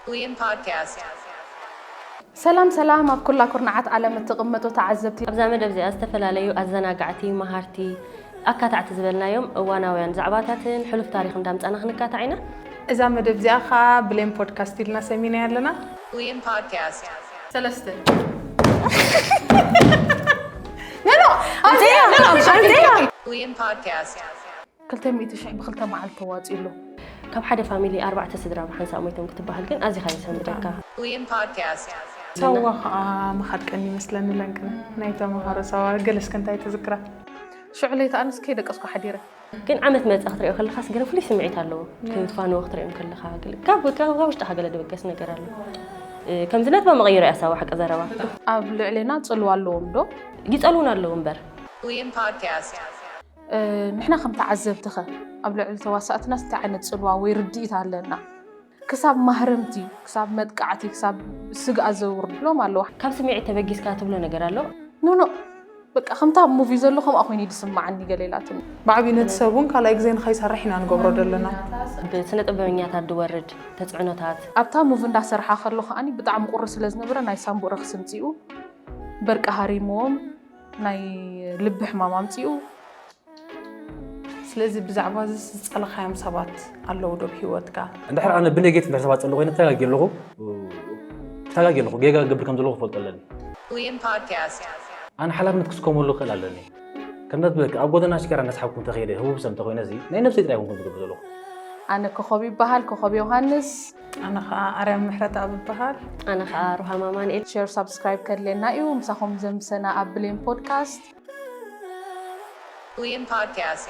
William Podcast. ሰላም ሰላም ኣብ ኩላ ኩርናዓት ዓለም እትቕመጡ ተዓዘብቲ። ኣብዛ መደብ እዚኣ ዝተፈላለዩ ኣዘናጋዕቲ፣ መሃርቲ፣ ኣካታዕቲ ዝበልናዮም እዋናውያን ዛዕባታትን ሕሉፍ ታሪኽ እንዳምጻና ክንካታዕ ኢና። እዛ መደብ እዚኣ ከዓ ብሌን ፖድካስት ኢልና ሰሚና ኣለና። William Podcast. ሰለስተ William Podcast. ክልተ ሚእቲ ሽሕ ብክልተ መዓልቲ ተዋፂሉ። ካብ ሓደ ፋሚሊ ኣርባዕተ ስድራ ብሓንሳእ ሞይቶም ክትበሃል ግን ኣዚኻ የሰንብደካ። William Podcast. ሳዋ ከዓ ምኻድ ቀኒ ይመስለኒ ለንቅነ ናይ ተምሃሮ ሳዋ ገለስከ እንታይ ትዝክራ? ሽዑ ለይቲ ኣነስ ከይደቀስኩ ሓዲረ። ግን ዓመት መፅእ ክትሪኦ ከለኻስ ገለ ፍሉይ ስምዒት ኣለዎ። ከይፋነዎ ክትሪኦም ከለኻ ገለ ካብ ካብ ውሽጥኻ ገለ ድብገስ ነገር ኣሎ። ከምዚ ነጥባ መቐይሮ እያ ሳዋ ሓቂ ዘረባ። ኣብ ልዕሌና ፅልዋ ኣለዎም ዶ? ይፀልውን ኣለዉ እምበር William Podcast. ንሕና ከም ተዓዘብትኸ ኣብ ልዕሊ ተዋሳእትናስ እንታይ ዓይነት ፅልዋ ወይ ርድኢት ኣለና? ክሳብ ማህረምቲ፣ ክሳብ መጥቃዕቲ፣ ክሳብ ስግኣት ዘውርድሎም ኣለዋ። ካብ ስምዒት ተበጊስካ ትብሎ ነገር ኣሎ። ኖኖ በቃ ከምታ ሙቪ ዘሎ ከምኣ ኮይኑ ድስማዓኒ ገሌላትን። ብዓብዩ ነቲ ሰብ እውን ካልኣይ ግዜ ንኸይሰርሕ ኢና ንገብሮ ዘለና። ብስነ ጥበበኛታት ዝወርድ ተፅዕኖታት ኣብታ ሙቪ እንዳሰርሓ ከሎ ከዓኒ ብጣዕሚ ቁሪ ስለ ዝነበረ ናይ ሳምቡእ ረክሲ ምፅኡ በርቂ ሃሪምዎም ናይ ልቢ ሕማም ኣምፅኡ። ስለዚ ብዛዕባ እዚ ዝፀለኻዮም ሰባት ኣለዉ ዶ ብሂወትካ? እንድሕር ኣነ ብኔጌቲቭ እንድሕር ሰባት ፀልኡ ኮይነ ተጋጊ ኣለኹ። ተጋጊ ኣለኹ። ጌጋ ክገብር ከም ዘለኹ ክፈልጦ ኣለኒ። William Podcast. ኣነ ሓላፍነት ክስከመሉ ክእል ኣለኒ። ከምዛ ትብለካ ኣብ ጎደና ሽጋራ እንዳስሓብኩ እንተኸይደ ህቡብ ሰብ እንተኮይነ እዚ ናይ ነብሰይ ጥራይ ኮንኩም ዝገብር ዘለኹ። ኣነ ኮኸብ ይበሃል፣ ኮኸብ ዮሃንስ። ኣነ ከዓ ኣርያም ምሕረት ኣብ ይበሃል። ኣነ ከዓ ሩሃማ ኣማንኤል። ሼር ሳብስክራይብ ከድልየና እዩ። ምሳኹም ዘምሰና ኣብ ብሌን ፖድካስት። William Podcast.